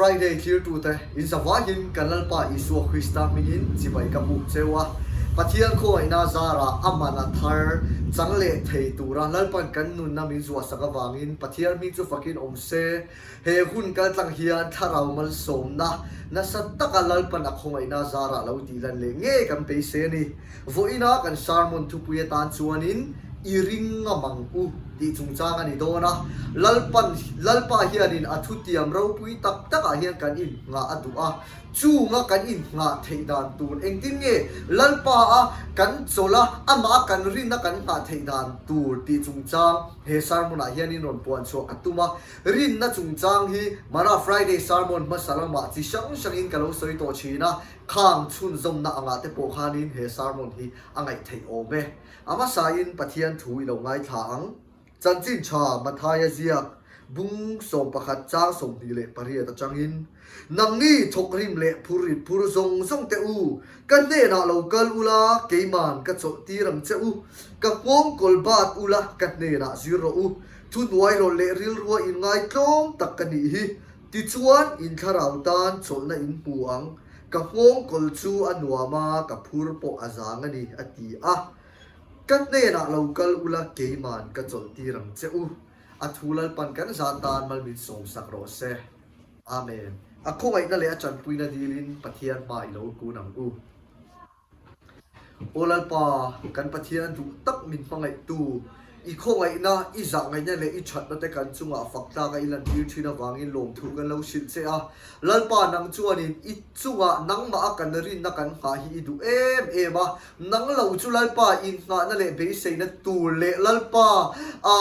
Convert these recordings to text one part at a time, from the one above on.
Friday thlirtute, in zavaiin kan Lalpa Isua Krista hmingin chibai ka buk cheu a. Pathian khawngaihna zarah a man a thar chang leh thei tura Lalpan kan nunna min zuahsak avangin Pathian hming chu fakin awm se. He hun kaltlang hian thlarau malsawmna nasa taka Lalpan a khawngaihna zarah lo tih lan leh ngei kan beisei a ni. Vawiina kan sermon thupui atan chuanin I ring ngam ang u tih chungchang a ni dawn a. Lalpan Lalpa hianin a thutiam ropui tak takah hian kan innghah a duh a. Chunga kan innghah theih dan tur engtin nge Lalpa a kan chawlh a, amah a kan rinna kan nghah theih dan tur tih chungchang he sermon ah hianin rawn puan chhuah ka tum a. Rinna chungchang hi Mara Friday sermon hmasa lamah chi hrang hrangin ka lo sawi tawh thin a, khang chhunzawmna angah te pawh khanin he sermon hi a ngaih theih awm e. A hmasain Pathian thu i lo ngaithla ang. Chanchin tha Mathaia ziak bung 11 chang 28 atangin, Nangni thawkrim leh phurrit phur zawng zawng te u, ka hnenah lo kal ula, keiman ka chawlh tir ang che u, ka nghawng kawl bat ula, ka hnenah zir rawh u, Thuhnuai rawlh leh rilrua inngaitlawm tak ka nih hi. Tichuan, in thlarau tan chawlhna in hmu ang. Ka nghawng kawl chu a nuam a, ka phur pawh a zang a ni, a ti a. Ka hnenah lo kal ula keiman ka chawlh tir ang che u. A thu Lalpan kan zah tan mal min sawmsak rawh se. Amen. A khawngaihna leh a tanpuina dilin Pathian hma i lo kun ang u. Aw Lalpa, kan Pathian duh tak min hmangaihtu, i khawngaihna, i zahngaihna leh i thatna te kan chungah fak tlaka i lantir thin avangin lawmthu kan lo hrilh che a. Lalpa, nang chuanin i chungah nangmah a kan rinna kan nghah hi i duh em em a. Nang lo chu Lalpa innghahna leh beiseina tur leh Lalpa, a,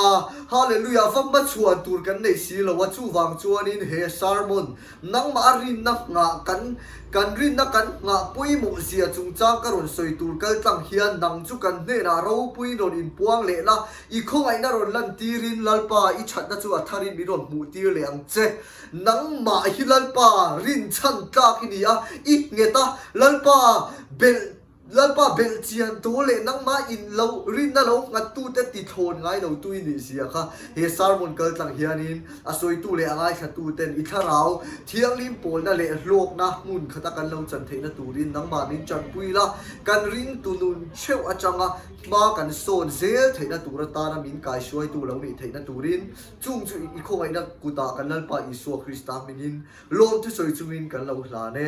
Hallelujah, va hmachhuan tur kan nei si lo a. Chuvang chuanin he sermon Nangmah a rinna nghah kan kan rinna kan nghah pawimawh zia chungchang ka rawn sawi tur kaltlang hian nang chu kan hnenah ropui rawn inpuang leh la, i khawngaihna rawn lantirin Lalpa i thatna chu a tharin min rawn hmuhtir leh ang che. Nangmah hi Lalpa rinchhan tlak i ni a, i nghet a, Lalpa belh Lalpa belh chian tu leh nangmah in lo rinna lo nghat tu te ti thlawn ngai lo tu i nih zia kha he sermon kal tlang hianin a sawitu leh a ngaithla tu ten i thlarau thianghlim pawlna leh hlawkna hmun khata kan lo chan theihna turin nangmah min tanpui la, kan ringtu nun theuh atanga hma kan sawn zel theihna tur atana min kaihruaitu lo nih theihna turin chung chu i khawngaihna kutah kan Lalpa Isua Krista hmingin lawmthu sawi chungin kan lo hlan e.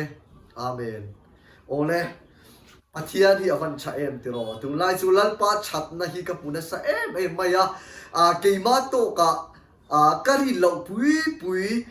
Amen. Awle, Pathian hi a van tha em tiraw? Tunlai chu Lalpa thatna hi ka hmu nasa em em mai a, keima tawkah ka rin loh pui pui,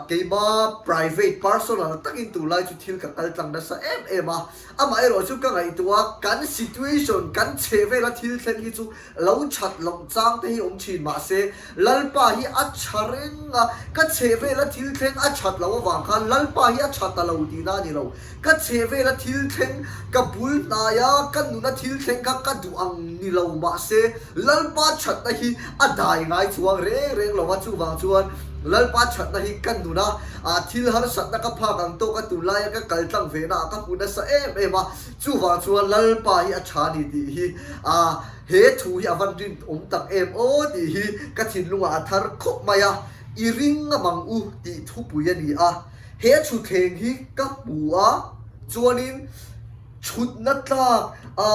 keima private, personal takin tunlai chu thil ka kal tlang nasa em em a. Amaherawh chu ka ngaihtuah a, kan situation, kan chheh vela thil thleng hi chu lo that loh chang te hi awm thin mahse Lalpa hi a tha reng a, ka chhehvela thil thleng a that loh avang khan Lalpa hi a tha ta lo tihna a ni lo. Ka chhehvela thil thleng, ka bul hnaia ka nuna thil thleng kha ka duh ang ni lo mahse Lalpa thatna hi a dai ngai chuang reng reng lo va, chuvang chuan Lalpa thatna hi ka nuna thil harsatna ka phak ang tawk a tunlaia ka kal tlang ve naah ka hmu nasa em em a. Chuvang chuan Lalpa hi a tha ni tih hi a he thu hi a van rin awm tak em aw tih hi ka thinlungah a thar khawp mai a, i ring ngam ang u tih thupui a ni a. He thutthleng hi ka hmu a, chuanin thutna tlak a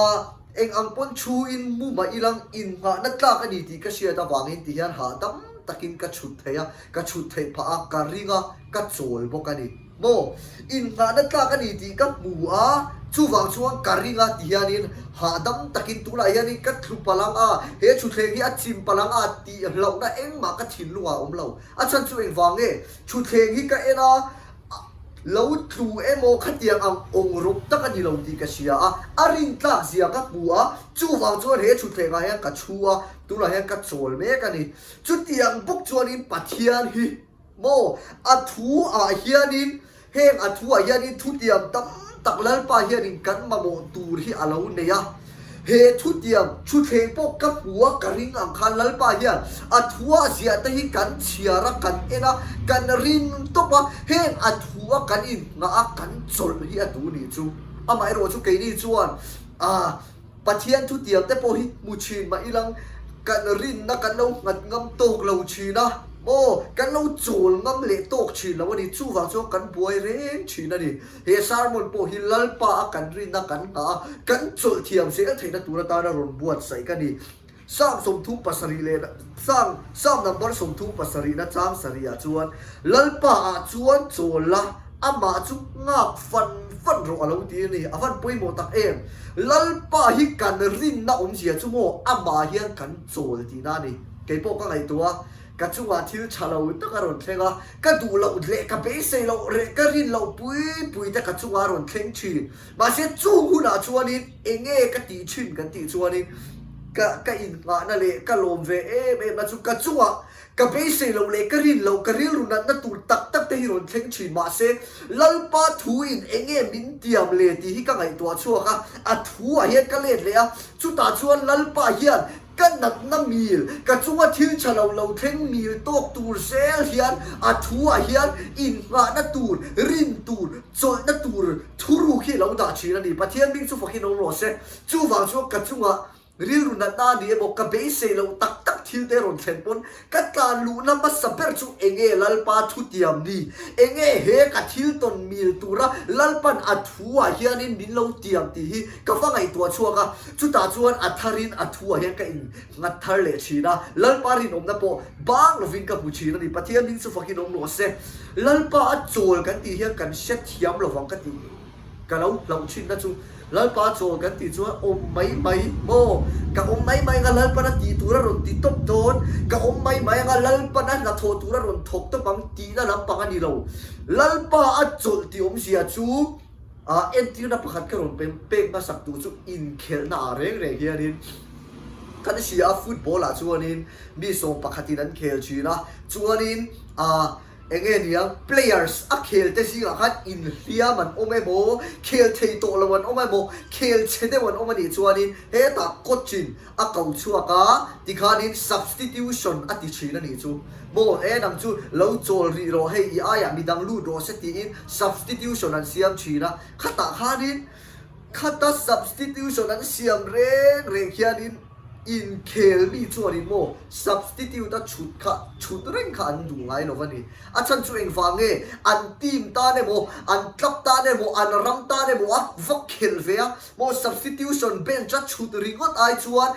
eng ang pawn thuin mu mah ilang innghahna tlak a ni tih ka hriat avangin ti hian hahdam takin ka chhut thei a, ka chhut theih phah a, ka ring a, ka chawl bawk a ni. Maw? Innghahna tlak a ni tih ka hmu a, chuvang chuan ka ring a ti hianin hahdam takin tunah hianin ka thlu palang a, he thutthleng hi a chim palang a tih hlauhna engmah ka thinlungah a awm lo. A chhan chu engvang nge? Thutthleng hi ka en a, lo tlu emaw khatiang ang awng rawp tak a ni lo tih ka hria a, a rin tlak zia ka hmu a, chuvang chuan he thutthlengah hian ka chhu a, tunah hian ka chawl mek a ni. Chutiang bawk chuanin Pathian hi. Maw? A thu ah hianin, heng a thu ah hianin thutiam tam tak Lalpa hianin kan mamawh tur hi a lo nei a. He thutiam thuthleng pawh ka hmu a, ka ring ang khan Lalpa hian a thu ah ziah te hi kan chhiar a, kan en a, kan ring tawp a, heng a thu a kan innghah a, kan chawlh hi a duh nih chu. Amaherawh chu keini chuan ah Pathian thutiam te pawh hi hmu thin mah ilang kan rinna kan lo nghat ngam tawk lo thin a. Maw, kan lo chawl ngam leh tawk thin lo a ni. Chuvang chuan kan buai reng thin a ni. He sermon pawh hi Lalpa a kan rinna kan nghah a, kan chawlh thiam zel theihna tur atana rawn buatsaih ka ni. Psalm 37 leh Psalm Psalm number 37 na chang sarihah chuan, Lalpa ah chuan chawl la, amah chu nghak fan fan rawh a lo ti a ni. A van pawimawh tak em! Lalpa hi kan rinna awmzia chu maw amah hian kan chawl tihna a ni. Kei pawh ka ngaihtuah a, ka chungah thil tha lo tak a rawn thleng a, ka duh loh leh ka beisei loh reh ka rin loh pui pui te ka chungah a rawn thleng thin. Mahse chung hunah chuanin eng nge ka tih thin kan tih chuanin ka ka innghahna leh ka lawm ve em em na chu ka chungah ka beisei loh leh ka rin loh ka rilru natna tur tak tak te hi rawn thleng thin. Mahse Lalpa thuin eng nge min tiam le tih hi ka ngaihtuah chhuak a, a thuah hian ka let leh a, chutah chuan Lalpa hian Ka natna mil, ka chunga thil tha lo lo thleng mil tawk tur zel hian a thuah hian innghahna tur, rin tur, chawlhna tur thuruk hi lo dah thin a ni. Pathian hming chu fakin awm rawh se. Chuvang chuan ka chunga rilru natna a ni emaw, ka beisei loh tak tak thil te rawn thlen pawn ka tlan luhna hmasa ber chu enge Lalpa thutiam ni? Enge he ka thil tawn mil tura Lalpan a thuah hianin min lo tiam tih hi ka va ngaihtuah chhuak a. Chutah chuan a tharin a thuah hian ka in nghat thar leh thin a, Lalpa rinawmna pawh bang lovin ka hmu thin a ni. Pathian hming chu fakin awm rawh se. Lalpa a chawl kan tih hian kan hre thiam lovang ka tih ka lo hlauh thinna chu Lalpa a chawl kan tih chuan awm mai mai maw? Ka awm mai mai anga Lalpan a tih tur a rawn ti tawp dawn, ka awm mai mai anga Lalpan a hnathawh tur a rawn thawk tawp ang tihna lampang a ni lo. Lalpa a chawlh tih awmzia chu Ah entirna pakhat ka rawn pek hmasak tur chu inkhelhna ah reng reng hianin kan hria a, football ah chuanin mi sawm pakhatin an khel thin a, chuanin ah eng nge niang players a khel te zingah khan inhliam an awm emaw, khel thei tawh lo an awm emaw, khel chhe deuh an awm a nih chuanin hetah coach in a ko chhuak a, tikhanin substitution a ti thin a nih chu. Maw e nang chu lo chawl rih rawh hei i aiah midang lut rawh se tiin substitution an siam thin a, khatah khanin khata substitution an siam reng reng hianin inkhel mi chuanin maw substitute a chhut kha chhut reng kha an duh ngai lo va ni. A chhan chu engvang nge an team tan emaw an club tan emaw an ram tan emaw a va khelh ve a, Maw substitution bench a chhut ringawt ai chuan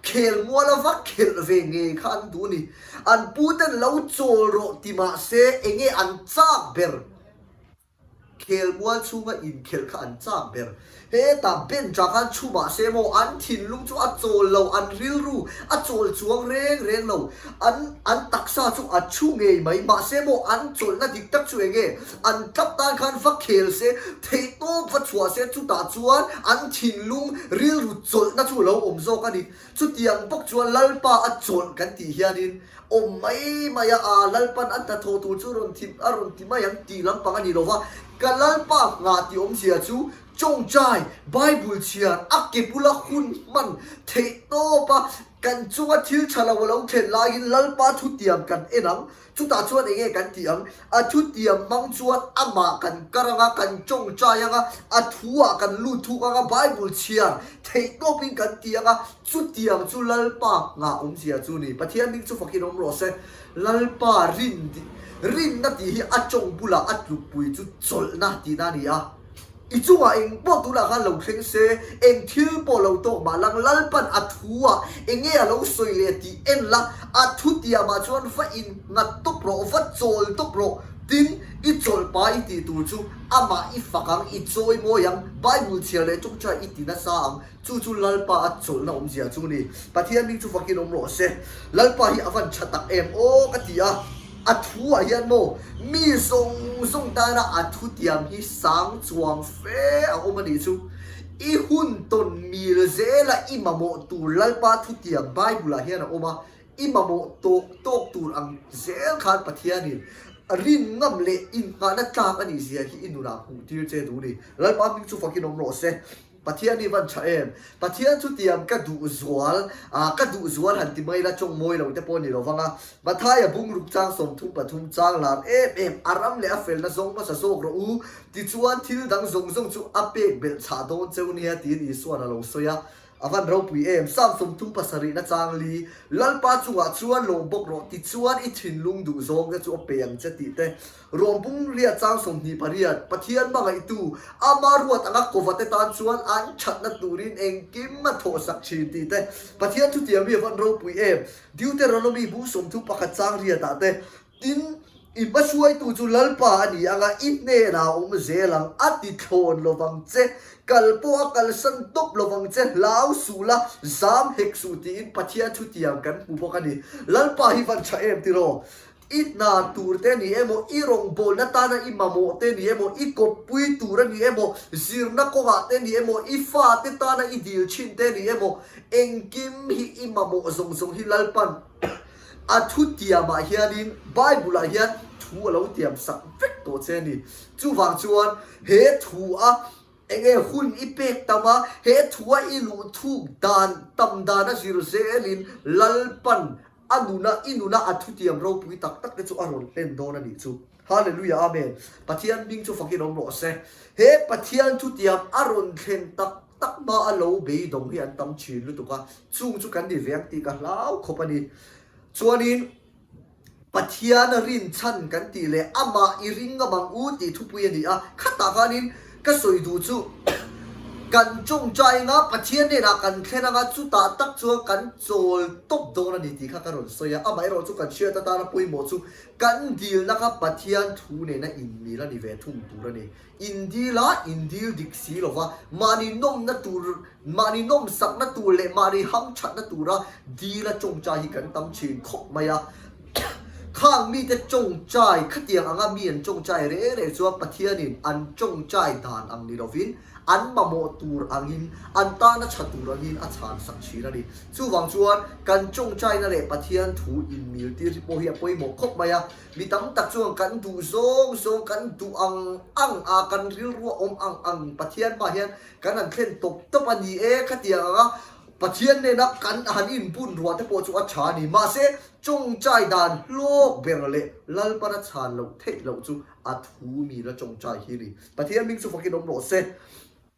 khel mual a va khelh ve ngei kha an duh a ni. An pu ten lo chawl rawh ti mah se enge an chak ber? Khel mual chhunga inkhelh kha an chak ber. Hetah bench ah khan chhu mah se maw an thinlung chu a chawl lo, an rilru a chawl chuang reng reng lo. An an taksa chu a chhu ngei mai mahse maw an chawlhna dik tak chu enge? An tlap tan khan va khel se, theihtawp va chhuah se chutah chuan an thinlung rilru chawlhna chu a lo awm zawk a ni. Chutiang bawk chuan Lalpa a chawlh kan tih hianin awm mai mai a, aa Lalpan a hnathawh tur chu rawn thi a rawn ti mai ang tih lampang a ni lo va, ka Lalpa nghah tih awmzia chu tawngtai, Bible chhiar, a ke bula hun hman theihtawp a kan chunga thil tha lo a lo thlen laiin Lalpa thutiam kan en ang. Chutah chuan eng nge kan tih ang? A thutiam hmang chuan amah kan kar ang a, kan tawngtai ang a, a thuah kan lut thuk ang a, Bible chhiar theih tawpin kan ti ang a, chutiang chu Lalpa nghah awmzia chu ni. Pathian hming chu fakin awm rawh se. Lalpa rin rinna tih hi a tawng bulah a tlukpui chu chawlhna tihna a ni a. I chungah eng pawh tunah khan lo thleng se, eng thil pawh lo tawk mah lang, Lalpan a thu-ah eng nge a lo sawi leh tih en la, a thu tiamah chuan va in nghat tawp rawh, va chawl tawp rawh, tin, i chawlh pa i tih tur chu amah i fak ang, i chawi mawi ang, Bible chhiar leh tawngtai i ti nasa ang, Chu chu Lalpa a chawlhna awmzia chu ni. Pathian hming chu fakin awm rawh se. Lalpa hi a van tha tak em aw ka ti a. A thu ah hian maw mi zawng zawng tana a thu tiam hi sang chuang fe a awm a nih chu. I hun tawn mil zela i mamawh tur Lalpa thu tiam Bible ah hian a awm a. I mamawh tawk tawk tur ang zel khan Pathianin rin ngam leh innghahna tlak a nih zia hi i nunah hmuh tir che duh ni. Lalpa hming chu fakin awm rawh se. Pathian hi van tha em? Pathian chu tiang ka duh zual, ah ka duh zual han ti mai la tawng mawi lo te pawh ni lo vang a. Mathaia bungruk chang 33 chang lar em em, a ram leh a felna zawng hmasa zawk rawh u, tichuan thil dang zawng zawng chu a pek belh chhah dawn cheu nia tiin Isua'n a lo sawi a. A van ropui em? Psalm 37 na chang li, Lalpa chungah chuan lawm bawk rawh tichuan i thinlung duh zawng te chu a pe ang che tih te. Rawmbung riat chang 28, Pathian hmangaihtu, ama ruat anga kova te tan chuan an thatna turin engkim a thawhsak thin tih te. Pathian chutiang mi a van ropui em? Deuteronomy bung 31 chang riatah te, Tin, i hmahruaitu chu Lalpa a ni anga i hnenah a awm zel ang, a ti thlawn lovang che, kal pawh a kalsan tawp lovang che, hlau suh la, zam hek suh tiin Pathian thutiang kan hmu bawk a ni. Lalpa hi van tha em tiraw? I hna tur te ni emaw, i rawngbawlna tana i mamawh te ni emaw, i kawppui tur a ni emaw, zirna kawngah te ni emaw, i fate tana i dil thin te ni emaw, engkim hi i mamawh zawng zawng hi Lalpan A thu tiamah hianin Bible-ah hian thu a lo tiam sak vek tawh che a ni. Chuvang chuan he thu a eng nge hun i pek tam a, he thu a i luh thuk dan tam dan a zir zelin Lalpan a nuna i nuna a thutiam ropui tak tak te chu a rawn hlen dawn a nih chu. Hallelujah Amen. Pathian hming chu fakin awm rawh se. He Pathian thutiam a rawn thlen tak tak hma a lo beidawng hi an tam thin lutuk a, chung chu kan ni ve ang tih ka hlau khawp a ni. Chuanin Pathian rinchhan kan tih leh amah i ring ngam ang u tih thupui a ni a, khatah khanin ka sawi duh chu kan tawngtai anga Pathian hnenah kan thlen anga chutah tak chuan kan chawl tawp dawn a ni tih kha ka rawn sawi a, amaherawh chu kan hriat atana pawimawh chu kan dilna kha Pathian thu nena inmil a ni ve thung tur a ni. Indil a, indil dik si lova, mahni nawmna tur, mahni nawmsakna tur leh mahni hamthatna tura dil a tawngtai hi kan tam thin khawp mai a. Khang mite tawngtai, khatiang anga mi an tawngtai reng reng chuan Pathianin an tawngtai dan ang ni lovin, an mamawh tur angin, an tana tha tur angin a chhansak thin a ni. Chuvang chuan kan tawngtaina leh Pathian thu inmiltir hi pawh hi a pawimawh khawp mai a. Mi tam tak chuan kan duh zawng zawng, kan duh ang ang a, kan rilru a awm ang ang Pathian hmaah hian kan han thlen tawp tawp a ni e, khatiang anga Pathian nena kan han inbun ruah te pawh chu a tha a ni. Mahse, tawngtai dan hlawk ber leh Lalpana chhan loh theih loh chu a thu mi la tawngtai hi a ni. Pathian hming chu fakin awm rawh se.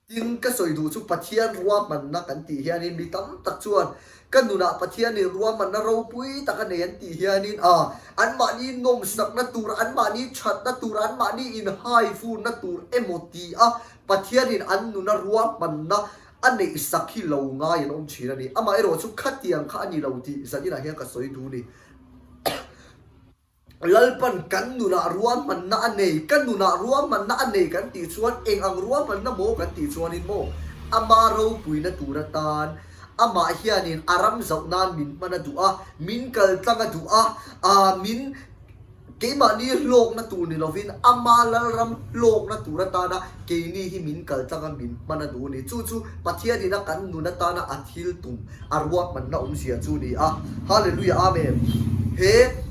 Tin, ka sawi duh chu Pathian ruahmanna kan tih hianin mi tam tak chuan ka nunah Pathianin ruahmanna ropui tak a nei an tih hianin a, anmahni nawmsakna tur, anmahni thatna tur, anmahni inhaifurna tur emaw ti a Pathianin an nuna ruahmanna a neihsak hi lo ngai an awm thin a ni. Amaherawh chu khatiang kha a ni lo tih zaninah hian ka sawi duh ni. Lalpan kan nunah ruahmanna a nei, ka nunah ruahmanna a nei kan tih chuan eng ang ruahmanna maw kan tih chuanin maw ama ropuina tur atan amah hianin a ram zauh nan min hman a duh a, min kal tlang a duh a, aa min keimahni hlawkna tur ni lovin ama Lalram hlawkna tur atana keini hi min kal tlang a min hman a duh a ni. Chu chu Pathianin a kan nun atana a thil tum a ruahmanna awmzia chu ni a. Hallelujah Amen. He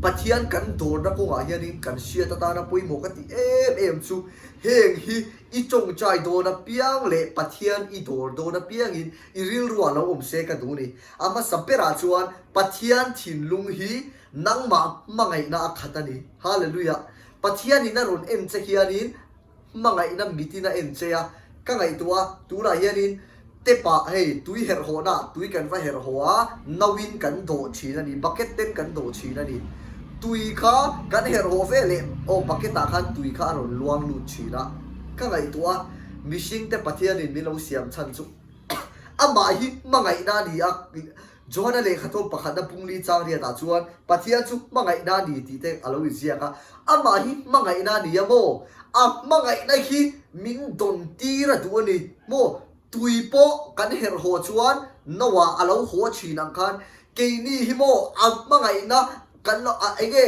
Pathian kan dawrna kawngah hianin kan hriat atana pawimawh ka tih em em chu heng hi i tawngtai dawn apiang leh Pathian i dawr dawn apiangin i rilruah lo awm se ka duh ni. A hmasa berah chuan Pathian thinlung hi nangmah hmangaihna a khat a ni. Hallelujah. Pathianin a rawn en che hianin Hmangaihna mitin a en che a, ka ngaihtuah a, tunah hianin tep-ah hei tui herhhawhnaah tui kan va herhhaw a, nauin kan dawh thin a ni, bucket ten kan dawh thin a ni. Tui kha kan herhhaw ve leh aw bucket-ah khan tui kha a rawn luang lut thin a, ka ngaihtuah a, mihringte Pathianin min lo siam chhan chu amah hi hmangaihna a ni a, Johana lehkhathawn pakhatna pungli chang riatah chuan Pathian chu hmangaihna a ni tih te a lo inziak a. Amah hi hmangaihna a ni a maw? A hmangaihna hi min dawn tir a duh a ni maw? Tui pawh kan herh haw chuan Noah a lo haw thin ang khan keini hi maw a hmangaihna kan lo a enge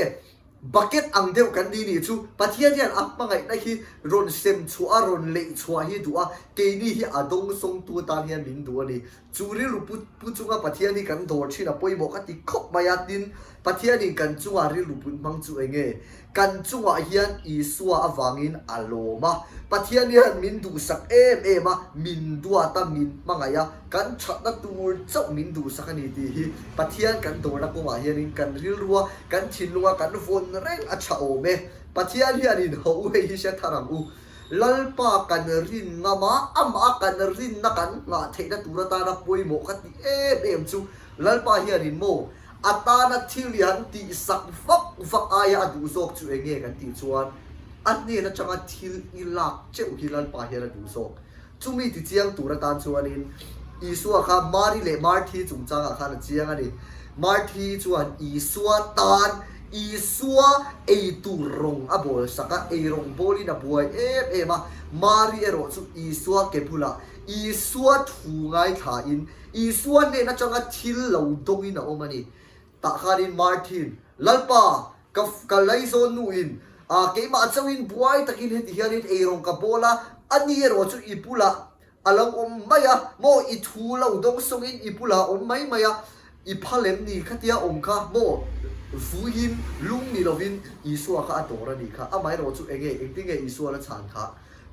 bucket ang deuh kan ni nih chu Pathian hian a hmangaihna hi rawn sem chhuah a rawn leih chhuah hi duh a, keini hi a dawngsawngtu atan hian min duh a ni. Chu rilru pu pu chunga Pathian hi kan dawr thin a pawimawh ka ti khawp mai a, tin, Pathianin kan chunga rilru put hmang chu eng nge? Kan chungah hian Isua avangin a lawm a, Pathian hian min duhsak em em a, min duat a, min hmangaih a, kan thatna tur chauh min duhsak a ni tih hi Pathian kan dawrna kawngah hianin kan rilrua, kan thinlunga kan vawn reng a tha awm e. Pathian hianin ho u hei hi hre thar ang u. Lalpa kan rin ngam a, amah a kan rinna kan nghah theihna tur atana pawimawh ka ti em em chu Lalpa hianin maw a tana thil i han tihsak vak vak aia a duh zawk chu eng nge kan tih chuan a hnen atanga thil i lak teuh hi Lalpa hian a duh zawk. Chumi ti chiang tur atan chuanin Isua kha Mari leh Marthi chungchangah khan a chiang a ni. Marthi chuan Isua tan Isua ei tur rawng a bawl sak a, ei rawng bawlin a buai em em a. Mari erawh chu Isua ke bulah Isua thu ngaithlain Isua hnen atanga thil lo dawngin a awm a ni. Tah khanin Marthin, Lalpa, ka ka laizawn nuin, ah keimah chauhin buai takin heti hianin eirawng ka bawl a, a ni erawh chu i bulah a lo awm mai a, maw i thu lo dawng sawngin i bulah a awm mai mai a, i phal em ni khatia awm kha, maw vuiin lung ni lovin Isua kha a dawr a ni kha, amaherawh chu enge, engtin nge Isua la chhan kha?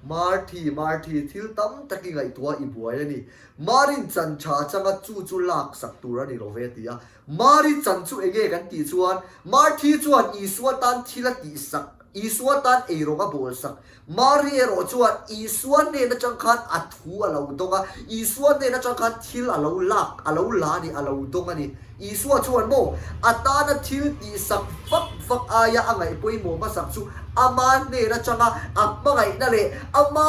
Marthi, Marthi, thil tam tak i ngaihtuah i buai a ni. Marin chan tha changa chu chu lak sak tur a ni lo ve a ti a. Mari chan chu enge kan tih chuan Marthi chuan Isua tan thil a tih sak, Isua tan eirawng a bawl sak. Mari erawh chuan Isua hnen atang khan a thu a lo dawng a, Isua hnen atang khan thil a lo lak, a lo la a ni, a lo dawng a ni. Isua chuan maw a tana thil tih sak vak vak aia a ngaih pawimawh hmasak chu ama hnen atanga a hmangaihna leh ama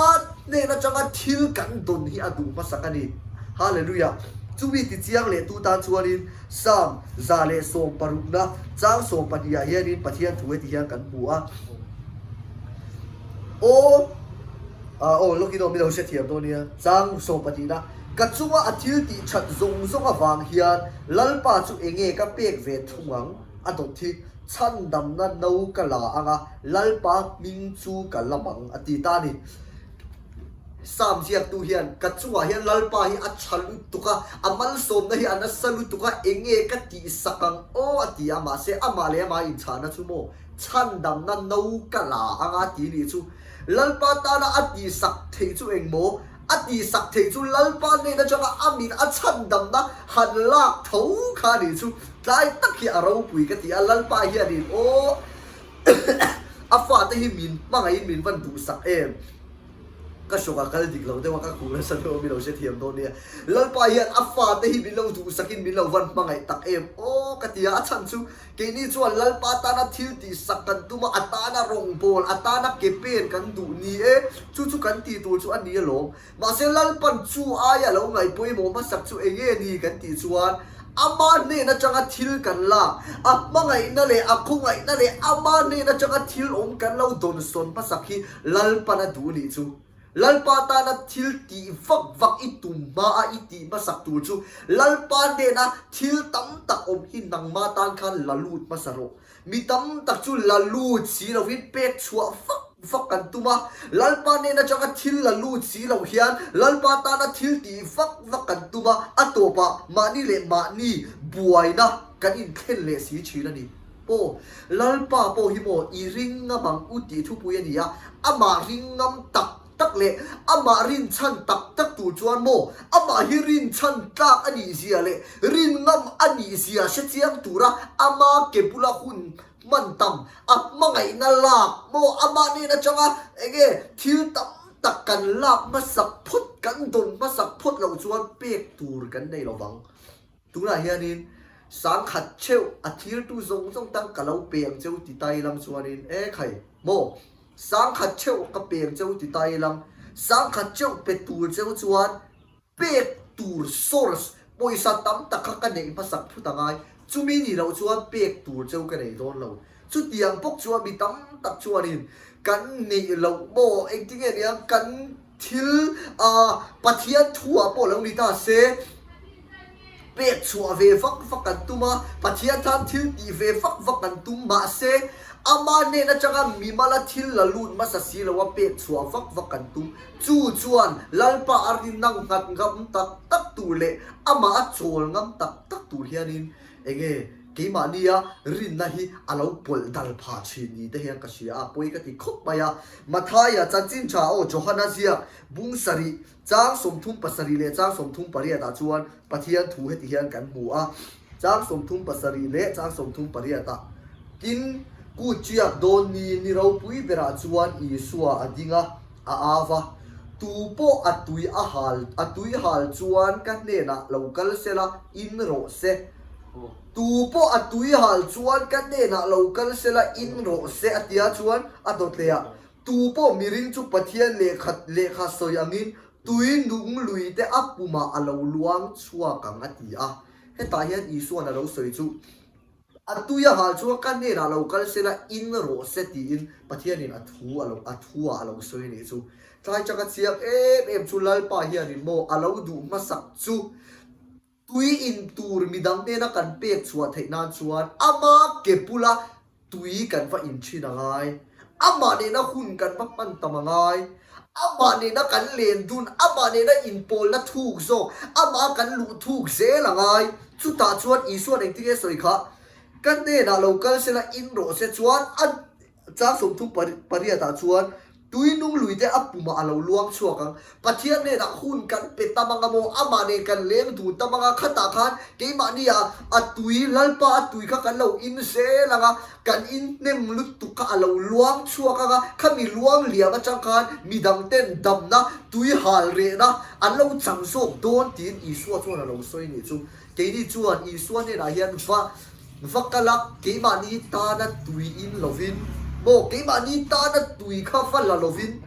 hnen atanga thil kan dawn hi a duh hmasak a ni. Hallelujah! Chumi tichiang leh tu tan chuanin Psalm 116 chang 12 ah hianin Pathian thu heti hian kan hmu a. Aw, aw, lawkin aw, mi lo hrethiam dawn nia. Chang 12 na, Ka chunga a thil tih that zawng zawng avang hian Lalpa chu enge ka pek ve thung ang? A dawt hi chhandamna no ka la ang a, Lalpa hming chu ka lam ang, a ti ta a ni. Psalm ziaktu hian, Ka chungah hian Lalpa hi a tha lutuk a, a malsawmna hi a nasa lutuk a, enge ka tihsak ang aw? a ti a, mahse amah leh amah inchhahna chu maw chhandamna no ka la ang a ti nih chu. Lalpa tana a tihsak theih chu eng maw? A tihsak theih chu Lalpa hnen atanga a min a chhandamna han lak tho kha a nih chu. Tlai tak hi a ropui ka ti a, Lalpa hianin aw A fate hi min hmangaihin min van duhsak em? Ka hrawk a kal dik lo deuh a, ka khuh nasa deuh a mi lo hrethiam dawn nia. Lalpa hian a fate hi min lo duhsakin min lo van hmangaih tak em? Aw ka ti a, a chhan chu keini chuan Lalpa tana thil tihsak kan tum a, a tana rawngbâwl, a tana ke pen kan duh ni e, chu chu kan tih tur chu a ni alawm. Mahse Lalpan chu aia lo ngaih pawimawh hmasak chu eng nge ni kan tih chuan ama hnen atanga thil kan lak, a hmangaihna leh a khawngaihna leh ama hnen atanga thil awm kan lo dawnsawn hmasak hi Lalpan a duh nih chu. Lalpa tana thil tih vak vak i tum hmaa i tih hmasak tur chu Lalpa hnena thil tam tak awm hi nangma tan khan la lut hmasa rawh. Mi tam tak chu la lut si lovin pek chhuah vak vak kan tum a, Lalpa hnen atanga thil la lut si lo hian Lalpa tana thil tih vak vak kan tum a, a tawpah mahni leh mahni buaina kan inthlen leh si thin a ni. Aw, Lalpa pawh hi maw i ring ngam ang u tih thupui a ni a, amah ring ngam tak tak leh amah rinchhan tak tak tur chuan maw amah hi rinchhan tlak a nih zia leh rin ngam a nih zia hre chiang tura ama ke bula hun hman tam a hmangaihna lak maw amah nen atanga enge thil tam tak kan lak hmasak phawt kan dawn hmasak phawt loh chuan pek tur kan nei lovang. Tunah hianin sangkhat theuh a thirtu zawng zawng tan ka lo pe ang cheu ti ta ilang chuanin e khai maw sangkhat theuh ka pe ang cheu ti ta ilang sangkhat theuh pe tur cheu chuan pek tur source pawisa tam tak kha ka neih hmasak phut angai chumi nih loh chuan pek tur cheu ka nei dawn lo chutiang bawk chuan mi tam tak chuanin kan neih loh maw engtinge niang kan Thil a Pathian thu ah pawh lo ni ta se, pek chhuah ve vak vak kan tum a, Pathian tan thil tih ve vak vak kan tum mahse ama hnen atanga mimala thil la lut hmasa si lo a pek chhuah vak vak kan tum. Chu chuan Lalpa a rinna nghat ngam tak tak tur leh amah a chawl ngam tak tak tur hianin enge Keimahnia rinna hi a lo pawlh dal phah thin ni te hian ka hria a, pawi ka ti khawp mai a. Mathaia chanchin tha aw Johana ziak bung sarih chang 37 leh chang 38 ah chuan Pathian thu heti hian kan hmu a, chang 37 leh chang 38 ah, Tin, kut chiak dawn ni ni ropui berah chuan Isua a ding a. A au va, Tu pawh a tui a hal, a tui hal chuan ka hnenah lo kal se la, in rawh se. Tu pawh a tui hal chuan ka hnenah lo kal se la, in rawh se, a tia chuan a dawt leh a. Tu pawh miring chu Pathian lehkha lehkha sawi angin tui nung lui te a pumah a lo luang chhuak ang, a ti a. Hetah hian Isua'n a lo sawi chu. A tui a hal chuan ka hnenah lo kal sela in rawh se tiin Pathianin a thu a lo a thu ah a lo sawi a nih chu. Tlai chaka chiang em em chu Lalpa hianin maw a lo duh hmasak chu tui in tur midang hnena kan pek chhuah theih nan chuan ama ke bula tui kan va in thin a ngai. Amah nena hun kan va hman tam a ngai. Amah nena kan len dun, amah nena inpawlna thuk zawk, amah kan luh thuk zel a ngai. Chutah chuan Isua'n engtin nge sawi kha? Ka hnenah lo kal sela in rawh se chuan a chang 30 pariatah chuan tui nung lui te a pumah a lo luang chhuak ang. Pathian hnenah hun kan pe tam anga maw, amah nen kan leng dun tam anga, khatah khan keimahni ah a tui, Lalpa a tui kha kan lo in zel anga, kan in hnem lutuk kha a lo luang chhuak anga, khami luang liam atang khan midang ten damna, tui hal rehna an lo chang zawk dawn tiin Isua chuan a lo sawi nih chu. Keini chuan Isua hnenah hian va va kal a, keimahni tana tui in lovin maw, keimahni tana tui kha va la lovin,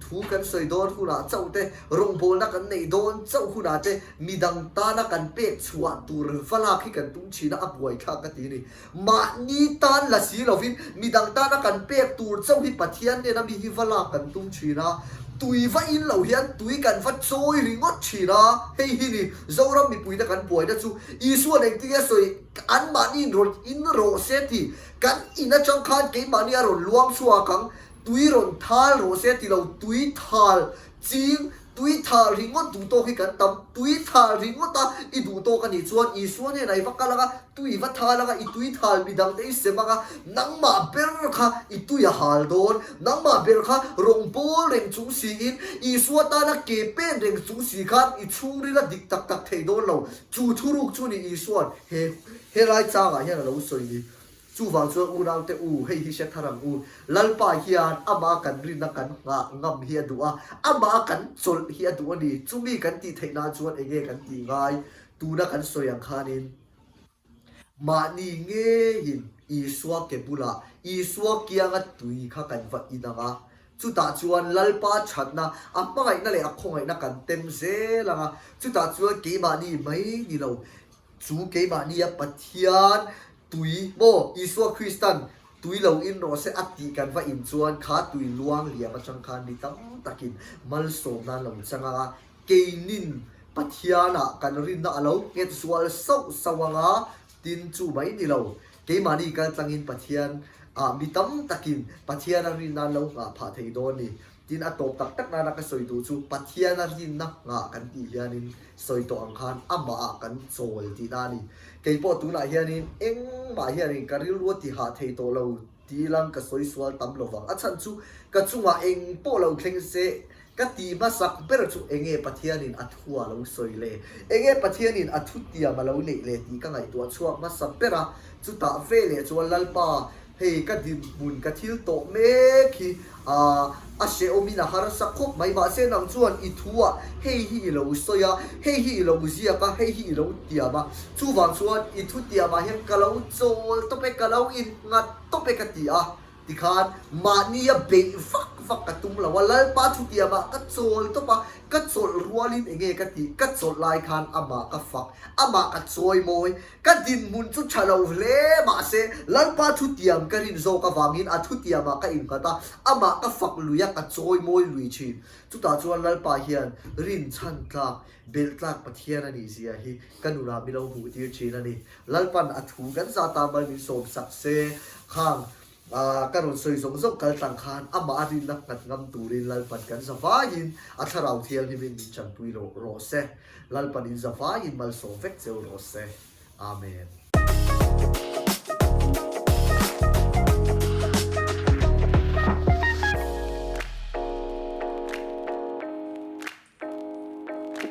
Thu kan sawi dawn hunah chauh te, rawngbawlna kan neih dawn chauh hunah te midang tana kan pek chhuah tur va lak hi kan tum thin a, a buaithlak ka ti a ni. Mahni tan la si lovin midang tana kan pek tur chauh hi Pathian nena mi hi va lak kan tum thin a, tui va in lo hian tui kan va chawi ringawt thin a, hei hi ni Zoram mipuite kan buaina chu Isua'n engtinge sawi anmahniin rawn in rawh se ti kan in atang khan keimahni a rawn luang chhuak ang Tui rawn thal rawh se ti lo, tui thal ching, tui thal ringawt duh tawk hi kan tam, tui thal ringawt a i duh tawk a nih chuan Isua hnenah i va kal ang a, tui i va thal ang a, i tui thal midang te i sem ang a, nangmah ber kha i tui a hal dawn, nangmah ber kha rawngbâwl reng chung siin Isua tana ke pen reng chung si khan i chhungril a dik tak tak thei dawn lo, chu thuruk chu ni Isua'n he helai changah hian a lo sawi ni. Chuvang chuan unaute u, hei hi hre thar ang u, Lalpa hian amah kan rinna kan nghah ngam hi a duh a, amah kan chawlh hi a duh a ni. Chumi kan tih theih nan chuan eng nge kan tih ngai? Tuna kan sawi ang khanin mahni ngeiin Isua ke bulah, Isua kianga tui kha kan va in ang a, chutah chuan Lalpa thatna, a hmangaihna leh a khawngaihna kan tem zel ang a, chutah chuan keimahni mai ni lo, Chu keimahnia Pathian tui maw Isua Kristan tui lo in rawh se a tih kan va in chuan kha tui luang liam atang khan mi tam takin malsawm nan lo chang anga keinin Pathianah kan rinna a lo nghet zual sauh sauh anga tin chu mai ni lo keimahni kal tlangin Pathian ah mi tam takin Pathiana rinna an lo nghah phah thei dawn ni. Tin, a tawp tak tak nana ka sawi duh chu Pathiana rinna nghah kan tih hianin sawi tawh ang khan amahah kan chawl tihna a ni. Kei pawh tunah hianin engmah hianin ka rilru a ti hah thei tawh lo ti ilang ka sawi sual tam lo vang. A chhan chu ka chungah eng pawh lo thleng se ka ti hmasak ber chu enge Pathianin a thu a lo sawi le, enge Pathianin a thutiam a lo neih le tih ka ngaihtuah chhuak hmasa ber a. Chutah veleh chuan Lalpa Hei ka dinhmun ka thil tawh mek hi a a hrehawmin a harsa khawp mai. Mahse nang chuan i thu ah hei hi i lo sawi a, hei hi i lo ziak a, hei hi i lo tiam a. Chuvang chuan i thu tiam ah hian ka lo chawl tawp e, ka lo innghat tawp e ka ti a. Tikhan mahnia beih vak vak ka tum lo a, Lalpa thu tiam ah ka chawl tawp a, ka chawlh rualin enge ka tih, ka chawlh lai khan amah ka fak, amah ka chawimawi. Ka dinhmun chu tha lo hle mahse Lalpa thutiam ka rin zawk avangin a thutiamah ka innghat a, amah ka fak lui a, ka chawi mawi lui thin. Chutah chuan Lalpa hian rinchhan tlak, belh tlak Pathian a nih zia hi ka nunah mi lo hmuh tir thin a ni. Lalpan a thu kan zata mal min sawm sak se, khang ka rawn sawi zawng zawng kal tlang khan amah a rinna nghat ngam turin Lalpan kan za vaiin a thlarau thianghlimin min chanpui rawh se. Lalpan in za vaiin malsawm vek cheu rawh se. Amen.